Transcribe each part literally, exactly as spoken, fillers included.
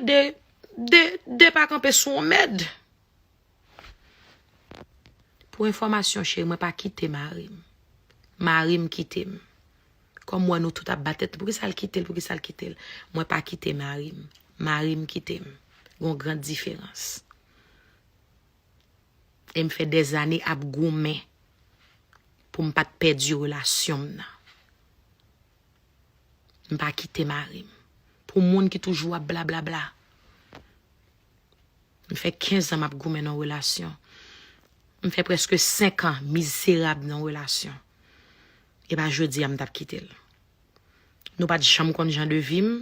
De, de, de pa kanpe sou yon mèd. Pou enfòmasyon, cheri, mwen pa kite mari m. Mari m kite m. Kòm m wè nou tout ap bat tèt, poukisa l kite l, poukisa l kite l? Mwen pa kite mari m. Mari m kite m. Gon gran diferans. E m fè dèzane ap goumen pou m pa t pèdi relasyon m nan. M pa kite mari m. Pou moun ki toujou ap blablabla. M fè kenz an m ap goumen nan relasyon. M fè prèske senk an mizerab nan relasyon. E pa jodi a m t ap kite l. Nou pa t janm konn jan de vi m.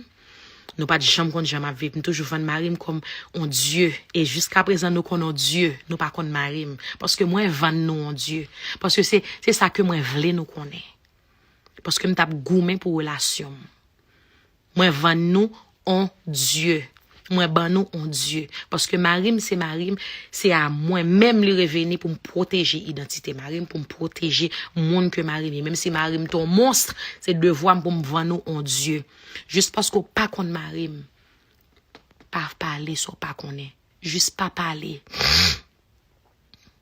Nou pa t janm konn jan m ap viv. M toujou vann mari m kòm on dye. E jiska prezan nou konn on dye. Nou pa konn mari m. Paske mwen vann nou on dye. Paske se, se sa ke mwen vle nou konnen. Paske m t ap goumen pou relasyon m. Mwen vann nou on dye. Mwen ban nou on dye. Paske mari m se mari m, se a mwen menm li reveni pou m pwoteje idantite mari m, pou m pwoteje moun ke mari m ye. Menm si mari m te on mons, se devwa m pou m vann ou on dye. Jis paske w pa konn mari m, pa pale sa w pa konnen. Jis pa pale.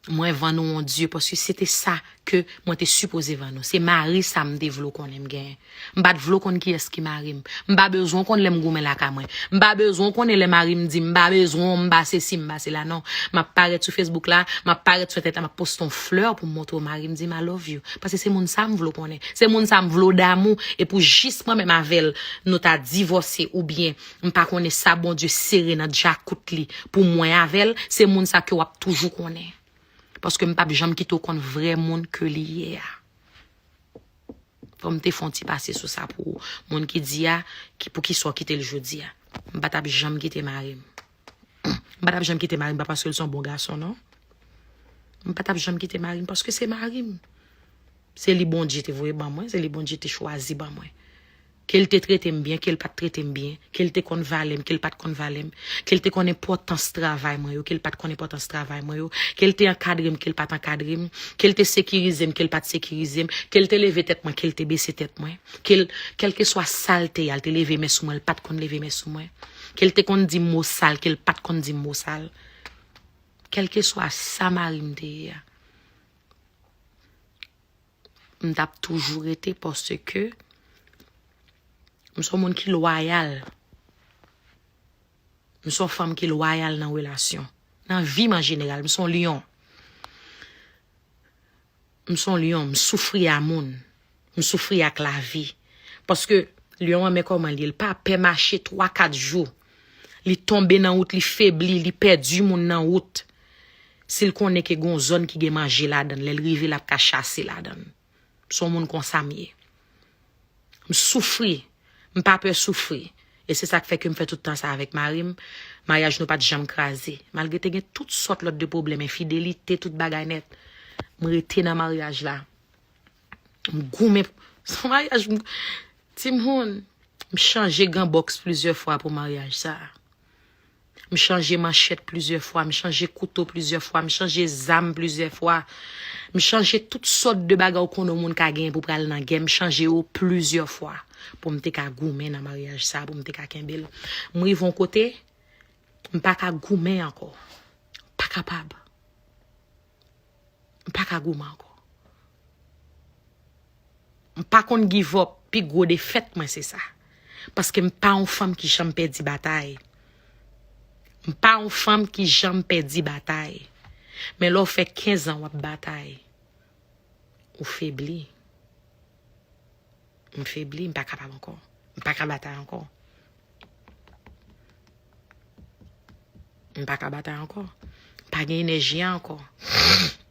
Mwen vann ou on dye, paske se te sa ke mwen te sipoze vann ou. Se mari sa m te vle w konnen m genyen. M pa t vle w konn kiyès ki mari m. M pa bezwen w konn lè m goumen lakay mwen. M pa bezwen w konnen lè mari m di m pa bezwen w, m pa sesi, m pa sela, non. M ap parèt sou Facebook la, m ap parèt sou entènèt la, m ap poste yon flè pou m montre w mari m di m I love you. Paske se moun sa m vle w konnen. Se moun sa m vle w damou. E pou jis mwen menm avè l, nou ta divòse oubyen m pa konnen sa Bondye sere nan djakout li pou mwen avè l, se moun sa ke w ap toujou konnen. Paske m p ap janm kite w konn vrè moun ke li ye a. Fò m te fè yon ti pase sou sa pou ou. Moun ki di a, ki, poukisa w kite l jodi a? M pa t ap janm kite mari m. M pa t ap janm kite mari m, pa paske l se yon bon gason, non. M pa t ap janm kite mari m, paske se mari m. Se li Bondye te voye ban mwen, se li Bondye te chwazi ban mwen. Ke l te trete m byen, ke l pa t trete m byen, ke l te konn valè m, ke l pa t konn valè m, ke l te konn enpòtans travay mwen yo, ke l pa t konn enpòtans travay mwen yo, ke l te ankadre m, ke l pa t ankadre m, ke l te sekirize m, ke l pa t sekirize m, ke l te leve tèt mwen, ke l te bese tèt mwen, ke l, kèlkeswa sa l te ye a, l te leve men sou mwen, l pa t konn leve men sou mwen, ke l te konn di m mo sal, ke l pa t konn di m mo sal. Kèlkeswa sa mari m te ye a, m t ap toujou rete paske m se yon moun ki lwayal. M se yon fanm ki lwayal nan relasyon. Nan vi m an jeneral, m se yon lyon. M se yon lyon, m soufri a moun. M soufri ak lavi. Paske lyon an, men kòman li ye, l pa pè mache twa, kat jou. Li tonbe nan wout, li febli, li pèdi moun nan wout. Si l konnen ke gon zòn ki gen manje ladan l, lè l rive, l ap ka chase ladan l. M se yon moun konsa m ye. M soufri. M pa pè soufri. E se sa k fè ke m fè tout tan sa avèk mari m. Maryaj nou pa t janm kraze. Malgre te gen tout sòt lòt de pwoblèm, enfidelite, tout bagay nèt. M rete nan maryaj la. M goumen. Se yon maryaj, m, timoun, m chanje gan bòks plizyè fwa pou maryaj sa a. M chanje manchèt plizyè fwa, m chanje kouto plizyè fwa, m chanje zam plizyè fwa. M chanje tout sòt de bagay ou konnen yon moun ka genyen pou pral nan gè, m chanje yo plizyè fwa pou m te ka goumen nan maryaj sa a, pou m te ka kenbe l. M rive yon kote, m pa ka goumen ankò. M pa kapab. M pa ka goumen ankò. M pa konn give up, pi gwo defèt mwen se sa. Paske m pa yon fanm ki janm pèdi batay. M pa yon fanm ki janm pèdi batay. Men lè w fè kenz an w ap batay, ou febli. M febli, m pa kapab ankò. M pa ka batay ankò. M pa ka batay ankò. M pa gen enèji a ankò.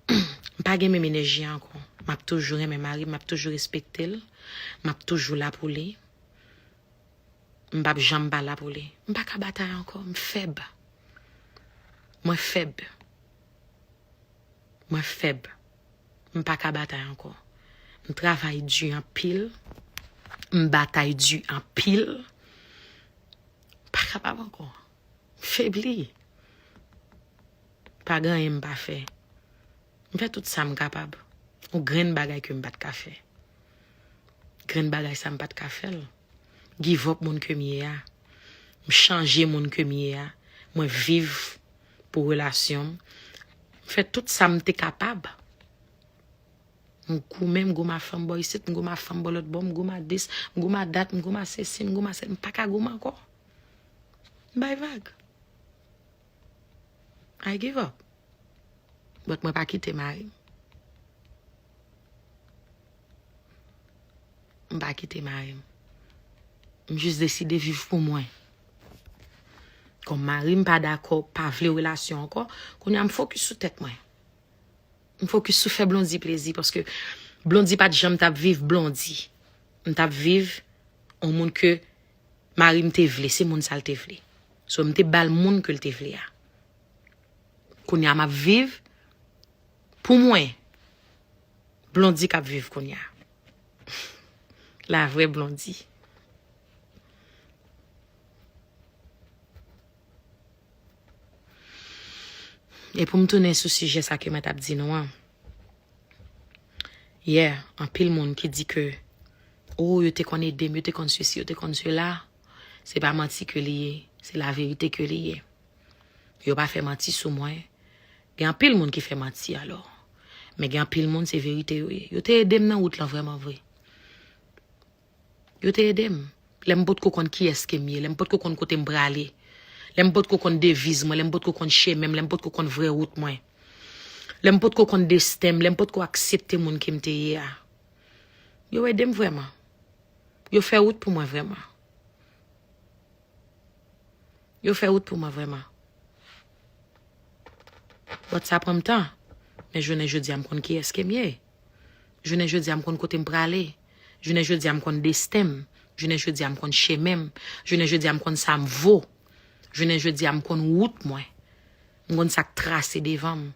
M pa gen menm enèji a ankò. M ap toujou renmen mari m, m ap toujou respekte l. M ap toujou la pou li. M p ap janm pa la pou li. M pa ka batay ankò. M fèb. Mwen fèb. Mwen fèb. M pa ka batay ankò. M travay di anpil. M batay di anpil. M pa kapab ankò. M febli. Pa gen anyen m pa fè. M fè tout sa m kapab. Yon grenn bagay ke m pa t ka fè. Grenn bagay sa m pa t ka fè l. Give up moun ke m ye a. M chanje moun ke m ye a. Mwen viv pou relasyon m. M fè tout sa m te kapab. M goumen, m goumen a fanm bò isit, m goumen a fanm bò lòt bò, m goumen a dis, m goumen a dat, m goumen a sesi, m goumen a sèt, m pa ka goumen ankò. M bay vag. I give up. But mwen pa kite mari m. M pa kite mari m. M jis deside viv pou mwen. Kòm mari m pa dakò, pa vle relasyon ankò, kounye a m fokis sou tèt mwen. M fokis sou fè Blondy plezi, paske Blondy pa t janm t ap viv Blondy. M t ap viv yon moun ke mari m te vle, se moun sa l te vle. So, m te ba l moun ke l te vle a. Kounye a, m ap viv pou mwen. Blondy k ap viv kounye a. La vrè Blondy. E pou m tounen sou sijè sa ke mwen t ap di nou an. Yeah, anpil moun ki di ke, oh, yo te konn ede m, yo te konn sesi, yo te konn sela. Se pa manti ke li ye, se laverite ke li ye. Yo pa fè manti sou mwen. Gen anpil moun ki fè manti alò. Men gen anpil moun, se verite yo ye. Yo te ede m nan wout lan vrèman vre. Yo te ede m. Lè m potko konn kiyès ke m ye, lè m potko konn kote m prale, lè m potko konn deviz mwen, lè m potko konn chemen m, lè m potko konn vrè wout mwen, lè m potko konn desten m, lè m potko aksepte moun ke m te ye a. Yo ede m vrèman. Yo fè wout pou mwen vrèman. Yo fè wout pou mwen vrèman. But sa pran m tan. Men jounen jodi a m konn kiyès ke m ye. Jounen jodi a m konn kote m prale. Jounen jodi a m konn desten m. Jounen jodi a m konn chemen m. Jounen jodi a m konn sa m vo. Jounen jodi a m konn wout mwen. M konn sa k trase devan m.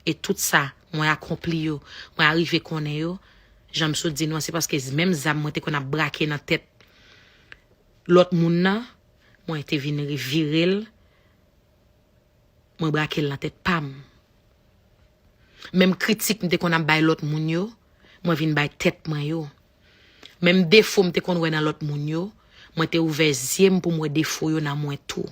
E tout sa mwen akonpli yo, mwen arive konnen yo, jan m sot di nou an, se paske menm zam mwen te konn ap brake nan tèt lòt moun nan, mwen te vin vire l, mwen brake l nan tèt pa m. Menm kritik m te konn ap bay lòt moun yo, mwen vin bay tèt mwen yo. Menm defo m te konn wè nan lòt moun yo, mwen te ouvè zye m pou m wè defo yo nan mwen tou.